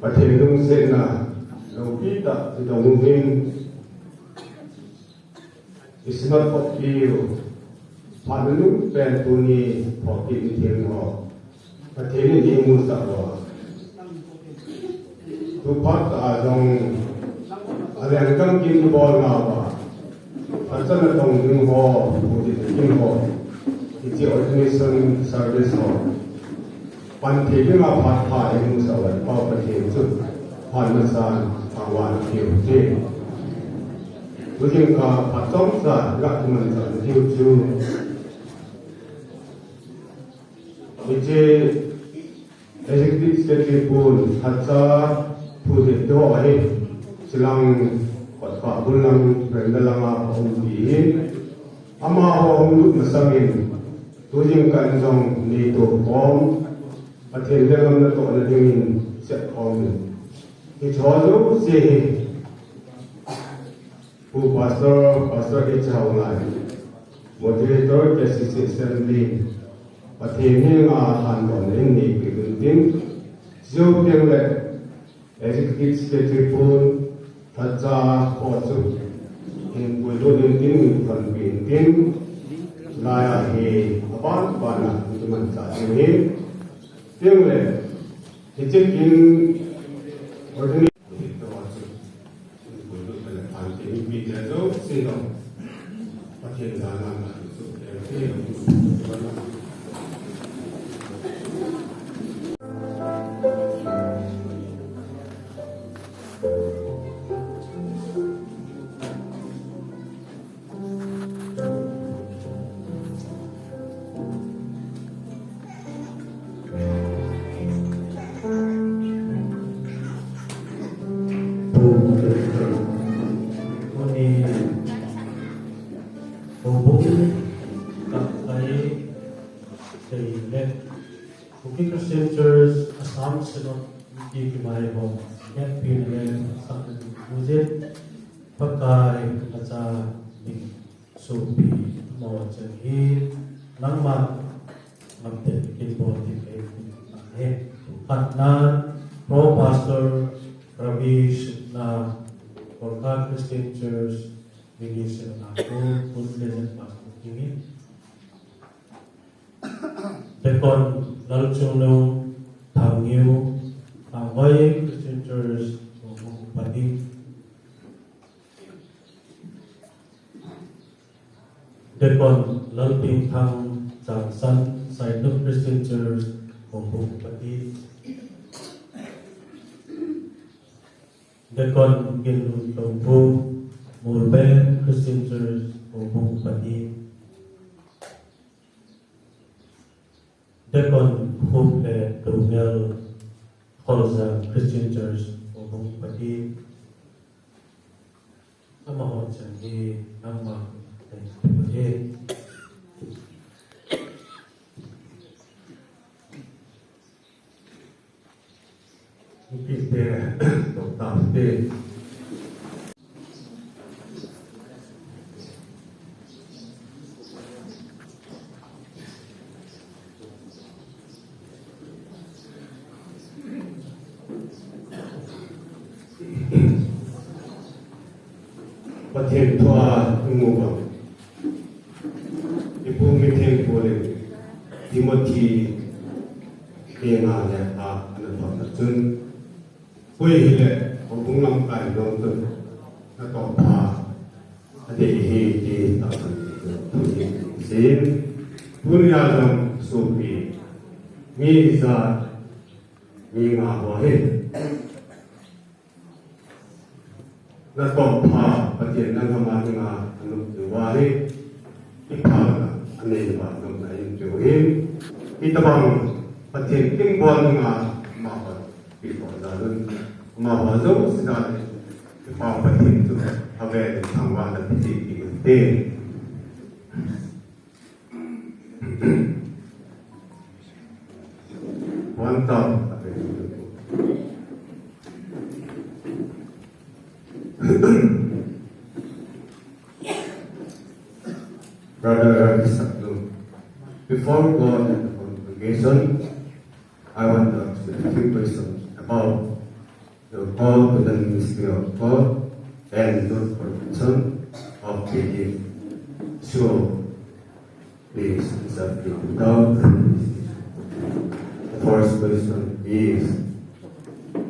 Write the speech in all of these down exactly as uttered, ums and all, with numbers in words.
Pathen lungsetna loupi tah i dong u hin, i smat khop piu, phat nunung pen tuni, phat kit ni thim ho, Pathen in i musah uva, tu phat tah a jong, a lengkang kin i bol nauva, a chan a tong ding ho, pu ti kin ho, i ti ordination service ho. Pan thei dinga phat pha i musah uva, Pa Pathen chu phat masan, phat wan kiu ti. Tu jingkah phat chomcha, ga tu man cha kiu chu. Hiche Executive Secretary pun, Thacha, Pu Dep te ho ahi, chilang, Kotpa bul lang, Brenda langa, um ti hin. Amaho hung lut masangin, tu jingkah in jong neitoh khom, Pathen lenggam natohna dingin sep khom in. Hiche ho jouse hi, Pu Pastor, Pastor H. Haongai, Moderator, K C C Assembly, Pathen henga handohna in neipeh uvin tin, chujou teng le, Executive Secretary pun, Thacha ho chu, hin puilut in tin, hin panpi in tin, laiya hi, aban ban a, hin kimanchah in tin, tin le, hiche kin, ordinary, ho chu, hin puilut in le, panpi in tin, jouse jong, Pathen jana, Houbung, Kakai, Teile, Kuki Christian Church, Assam Synod, Kuki Kimai Home, N P N L, Assam Synod, Mujit, Pakai, Acha, Ding, Sopi, Mo Chang Hi, Nangma, Ngamten, Kin Bo, Tin Lei, Nang He, Patna, Pro Pastor, Ravi Shukla, Gorkha Christian Church, Minister Nagpur, Good Pleasant Pastor, King, Deacon Lalchungnung, Thangniu, Thanghoi Christian Church, Houbung Pati. Deacon Lalpingthang, Changsan, Sainum Christian Church, Houbung Pati. Deacon Ginlun Touphu, Molben Christian Church, Houbung Pati. Deacon Khuple Toungel, Kholjang Christian Church, Houbung Pati. Amaho chan hi nangma Pathen. Ipi te, Doctor te. Pathen thu a i mu bang, i pu mitheng pu le Timothy te nga le a ana thot na chun, koi hile, houbung lamkai dong tun, natoh pha adei hi ti tahsan thu hi sin. Tunia jong sopi, mi ijat, mi nga ho hi, natoh pha Pathen nangma dinga anop diu ahi. Ipha anei uva nopna in chu hin, itobang Pathen tingbol dinga amaho pi to jalun, amaho jouse jal in, iPa Pathen chu avel in thangvahna piti ti uvin te. One down. Brother Ravi Saklu, before God and the congregation, I want to ask you a few questions about The call to the ministry of God and the protection of the gift. So, please accept the without. The first question is,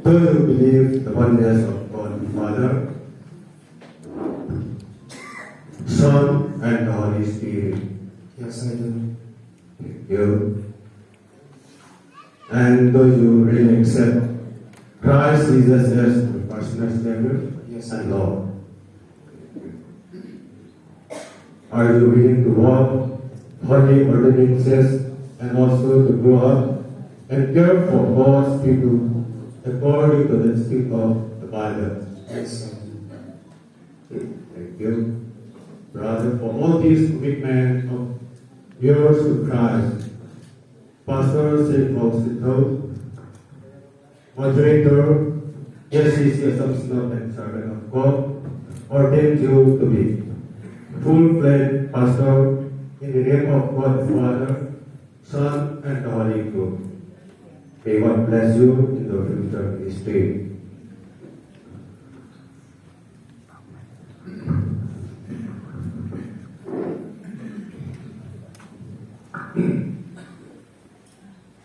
do you believe the oneness of God the Father, Son, and the Holy Spirit? Yes, I do. Thank you. And do you really accept Christ Jesus as your personal Savior? Yes, I do. And Lord? Are you willing to walk holy ordinances and also to grow up and care for God's people according to the teaching of the Bible? Yes, sir. Thank you, brother, for all these commitment of yours to Christ. Pastor Saint Paul Sitho, moderator, S C C Assumption and Servant of God, ordained you to be full-fledged pastor in the name of God the Father, Son, and the Holy Ghost. May God bless you in your future ministry.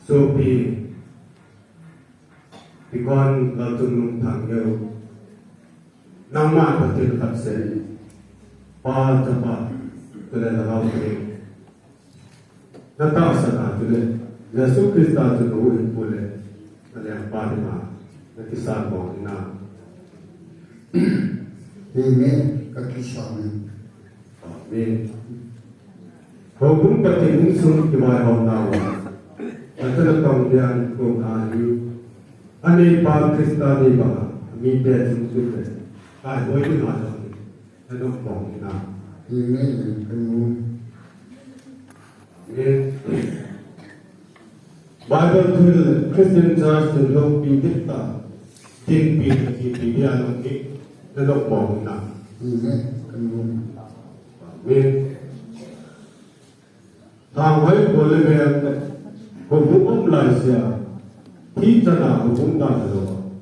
Sopi, Deacon Lalchungnung Thangngeo, nangma Pathen khat seh, Pa, Chapa, chule Lhagao Theng. Na tahsan a chule Jesu Christa chu na huhhingpu le na lengpa dinga na kisan mong hinam? Amen. Ka kisan e. Amen. Houbung Pathen insung kivaihomna uva, ka chan a tong dia kon ahi. Aneipa Christa nei banga, amite chungchang le, kaihoi dinga jong na nopmong hinam? Amen. Ka nom. Amen. Bible thil Christian Church thil longpi ding tah, thilpi, thilpi dia longpi, na nopmong hinam? Amen. Ka nom. Amen. Thanghoi Kol le Veng, houbung um laisea, thi chana houbung dan lou.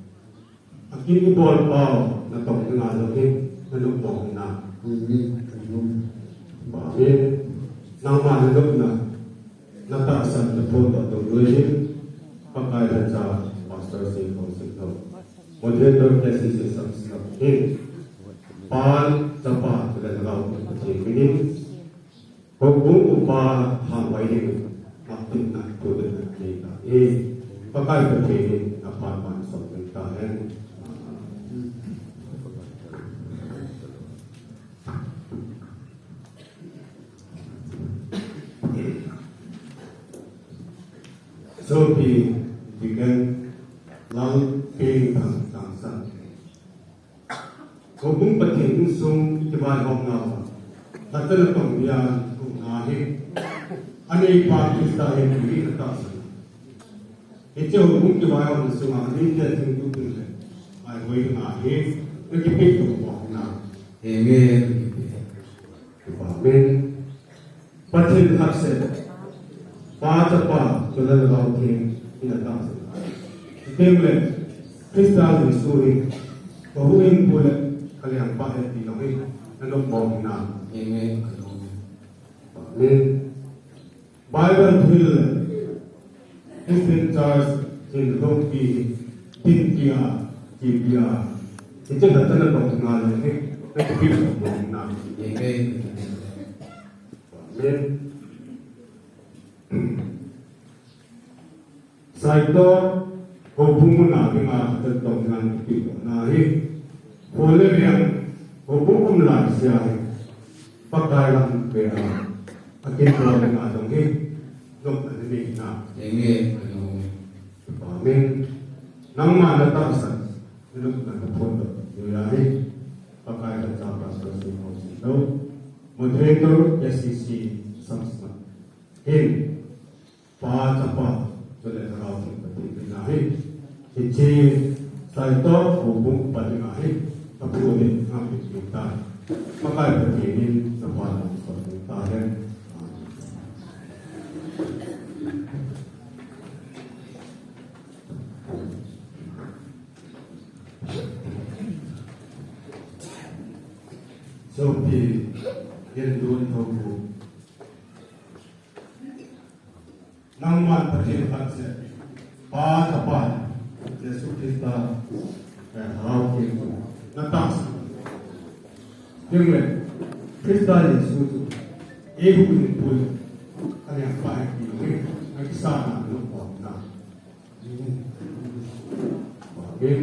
Akin ibol pau, na tong dinga jong hi, na nopmong hinam? Amen. Ka nom. Amen. Nangma na nopna, na tahsan na phondoh tong diu ahi. Pakai lhacha, Pastor Saint Paul Sitho, moderator, S C C Assumption hin. Pa, Chapa, chule Lhagao Theng Pathen minin. Houbung upa Thanghoi ding, ngaptepna, thudepna nei tahen. Pakai Pathen in aphat phat sot tahen. Sopi Deacon Lalpengthang Tangsan. Houbung Pathen insung kivaihomna uva, ka chan a tong dia kon ahi. Aneipa Christa ahi ti na tahsan a, hiche houbung kivaihomna sunga amite chungchang le, kaihoi dinga hi, na kipe tong mong hinam? Amen. Amen. Pathen khat seh, Pa, Chapa, chule Lhagao Theng, ina tahsan a, chuteng le Christa Jesu hi ka huhhingpu le ka lengpa ahi ti jong hi na nopmong hinam? Amen. Amen. Bible thil Christian Church thil longpi, thilpi a, thilpi a, hiche khat chana tong dinga jong hi, na kipe tong mong hinam? Amen. Amen. Saikot houbung muna dinga ka chan tong dinga kipe tona hi, Kol le Veng houbung um laisea hi, Pakai lam vea, akin bol dinga jong hi, nopna na nei hinam? Amen. Amen. Nangma na tahsan, na nopna na phondoh diu ahi. Pakai lhacha, Pastor Saint Paul Sitho, moderator, S C C Assumption hin. Pa, Chapa, chule Lhagao Theng Pathen mina hi, hiche Saikot houbung upa dinga hi, aphu ding ngam ding tai. Pakai Pathen in na phat sot tahen. Amen. Sopi, ken dun tho bu. Nangman Pathen khat seh, Pa, Chapa, Jesu Christa, eh, Lhagao Theng chu na tahsan. Hijongle, Christa Jesu chu, eihuhhingpu, anengpa hi ti, akisan a lungpom na. Amen.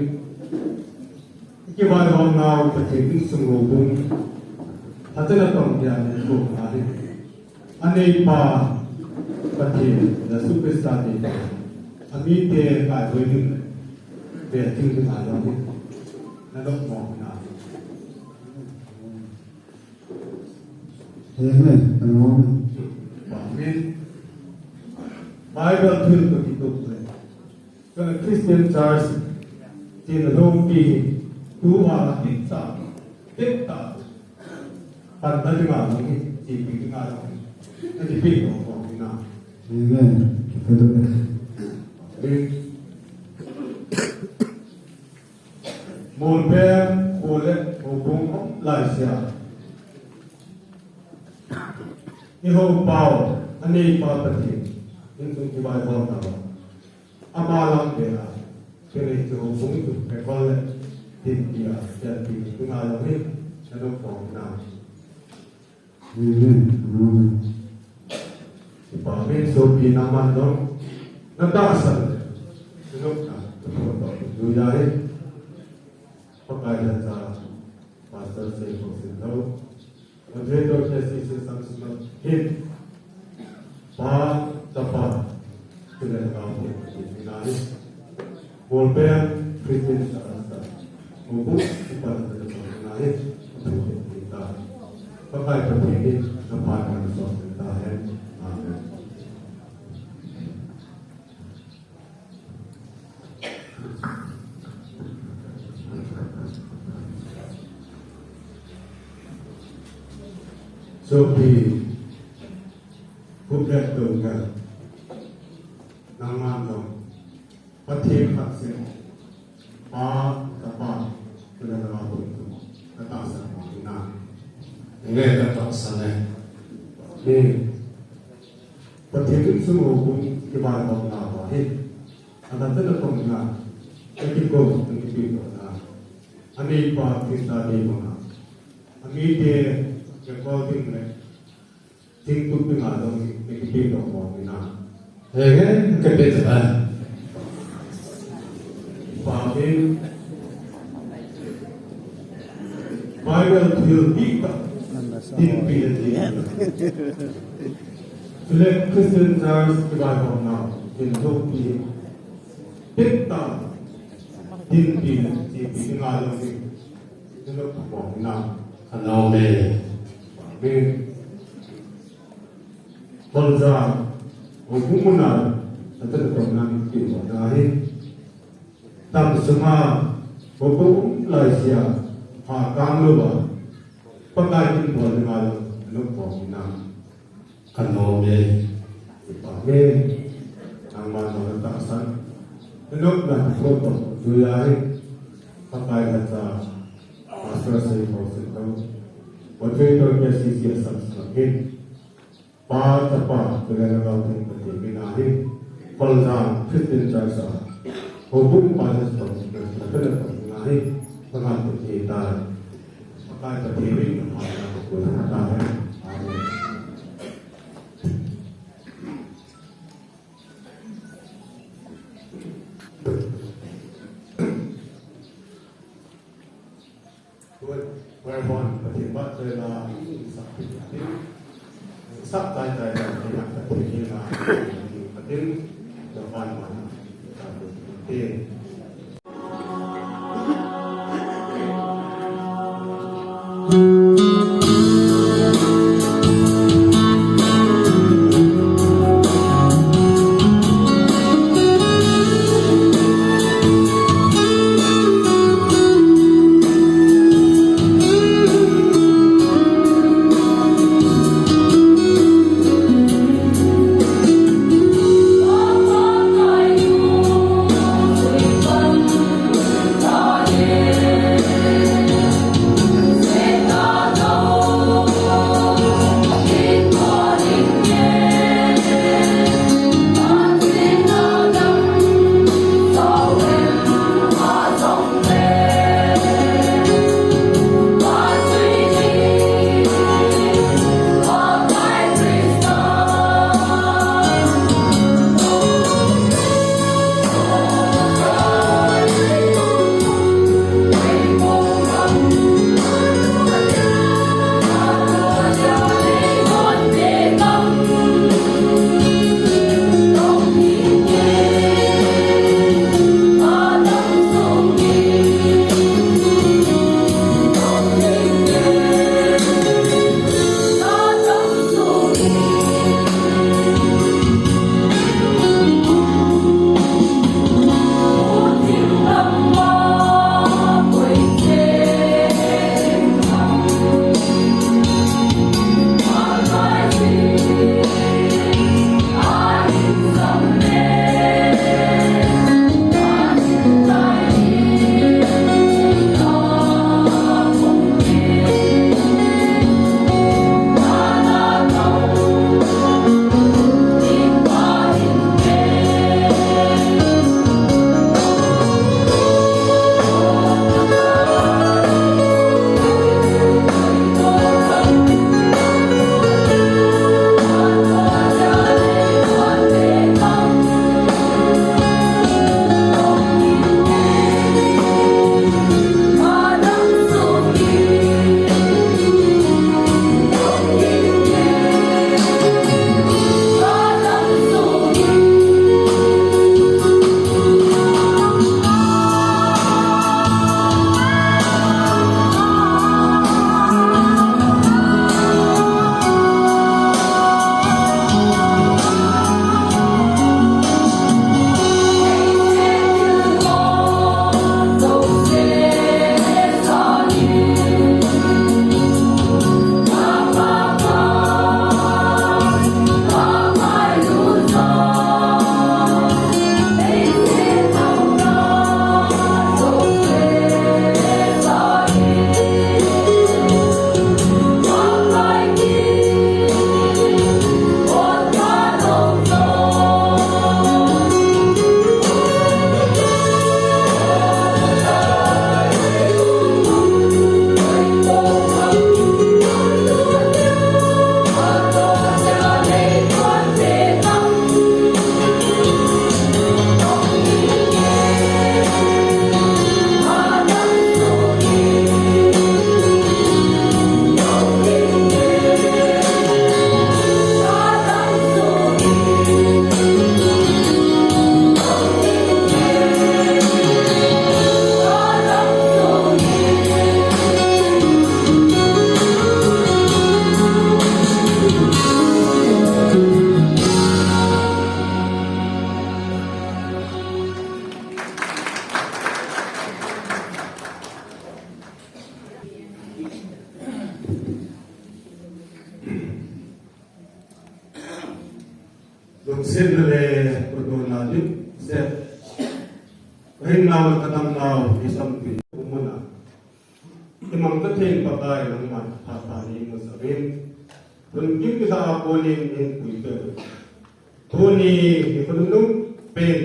Kivaihom nau Pathen insung houbung. Hachana tong dia ne ko ma ni. Aneipa Pathen Jesu Christa ni. Amite kaiboi ding le. Ve ding le ngai lo ni. Na dok mo na. Amen. Amen. Amen. Bible thil to kitup le. Ka Christian Church tin lompi tu a pizza pizza pan ta dinga lo ni ti pi dinga lo ni. Ti pi ko ko na. Amen. Kitup le. Amen. Molpeng, kho le houbung um laisia. Eiho pau, aneipa Pathen, insung kivaihom nau. Ama lam bea, kei le chu houbung chu pekol le, tin pia, tin pi, tu nga lo ni, na lo pong na. Amen. Amen. Kipa min sopi nangman jong na tahsan le, sunupna, tupo juiya hi. Pakai lhacha, Pastor Seikho Sinlhou, Moderator K C C Samson hin, Pa, Chapa, chule Lhagao Theng, tina hi. Molpeng Christian Church a, houbung upa le teu ho ngai, ta. Pakai Pathen in na phat na sot tahen. Amen. Sopi, Kup le Tongkal, nangman jong Pathen khat seh, Pa, Chapa, chule Lhagao Theng chu na tahsan mo na. Nge ka tahsan e. Amen. Pathen insung houbung kivaihom nau ahi. Ana tena tong na. Ka kiko, ka kipito na. Aneipa Christa nei mo na. Amite, ka kol ding le. Thingtup dinga jong, ka kipito mo na. Amen. Ka pe ta. Amen. Bible thil big ta. Tin pi le tin. Chule Christian Church kivaihom nau. Tin tup pi. Big ta. Tin pi le tin pi dinga jong. Tin tup mo na. Amen. Amen. Bolja, houbung muna, atan ko nang ti ko na hi. Tam sunga, houbung laisia, ha kang lou ba. Pakai kin bol ni ma lo, lo ko na. Kan no me. Amen. Nangman na tahsan. Lo na ko to, juiya hi. Pakai lhacha, Pastor Seikho Sinlhou. Moderator K C C Samson hin. Pa, Chapa, chule Lhagao Theng Pathen mina hi, Kholjang Christian Church a, houbung pa le chapa, chule Lhagao Theng mina hi, Pathen Pathen tai. Pakai Pathen min na pa na ko ta hai. Amen. Tuan, tuan pon, Pathen bat tuan la, sak, sak tai tai tai, Pathen la, Pathen, tuan pon, Pathen. Sin le kudona dik se. Ring nau le kadam nau, isam pi umuna. Imang Pathen Pakai, nangma phatah ni musavin. Tun kim kisa a konin in puipe. Tuni ni khonung pen.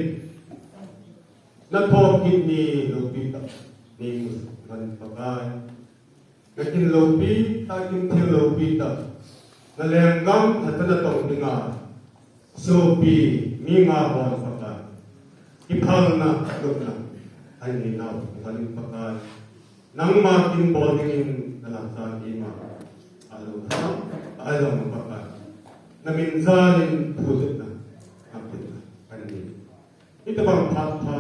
Nathoh kit ni loupi tah ni musavin Pakai. Nakin loupi, takin thil loupi tah. Nalenggam, hatah natong dinga. Sopi, mi nga bol Pakai. Kiphalna, lupna. Ahi nau, Pakai. Nangma kin bol dingin nalaksa ima. Alo, alo, Pakai. Namin jalin phutetna. Hapitna. Ahi. Itobang phat pha,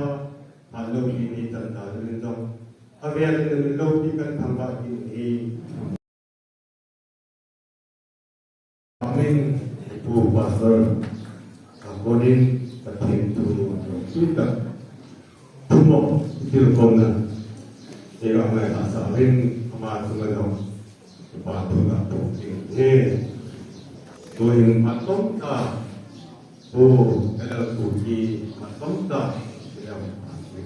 phat loupi ni chan ta namin jong. Avel in namin loupi kan thangvah kit in ahi. Amen. Pu Pastor, a konin, Pathen thu, kita. Thumo, tilkomna. Ega mai asa rin, ama thu mai dong. Pa thu na po ting. Ye. Tuin matom ta. Pu, ela ku ki, matom ta. Ela ku ki.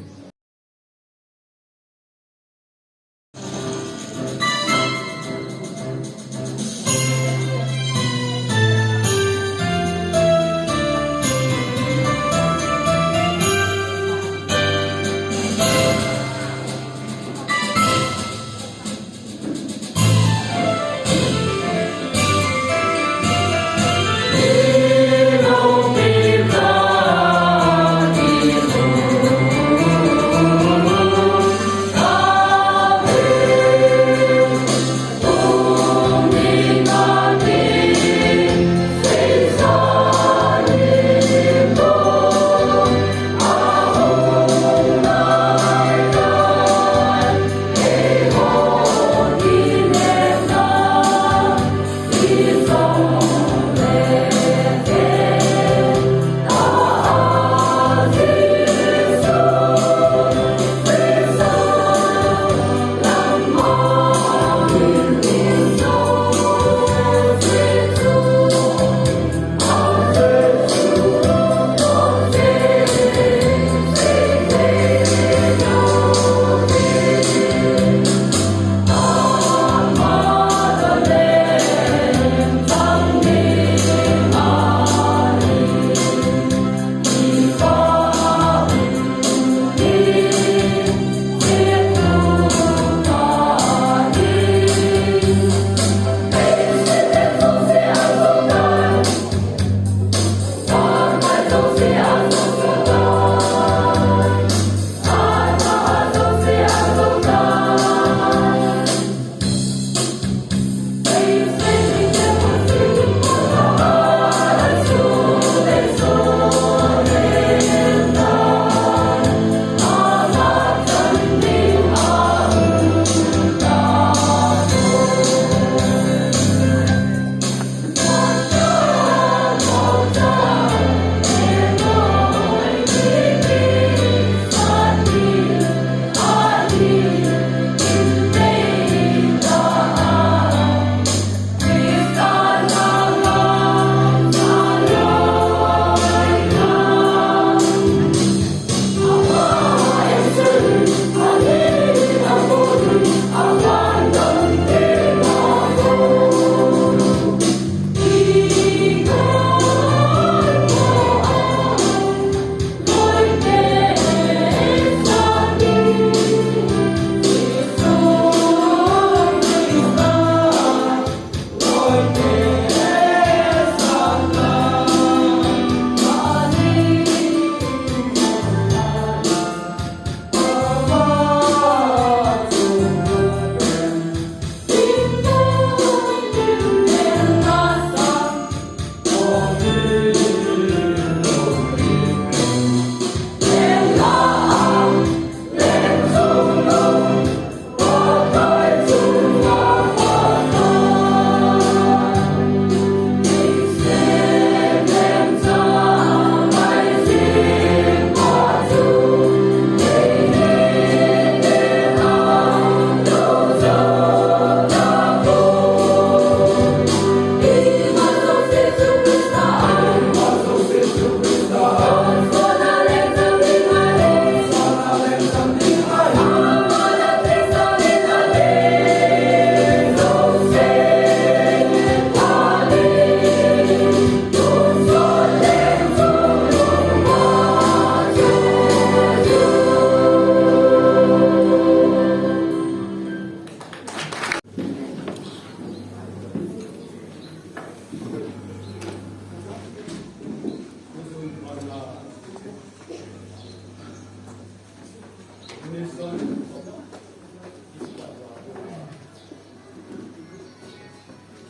Mission.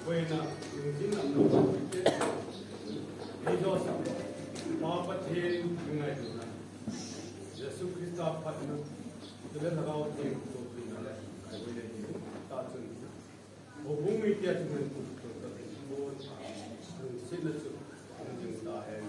Koina, lungdin lam lo. Ei jo sa. Pa Pathen ngailutna. Jesu Christa phatna. Chule Lhagao Theng tohpina le. Koina hi. Tachun. Houbung mite chunga. Lungsetna chu. Lungdin tahen.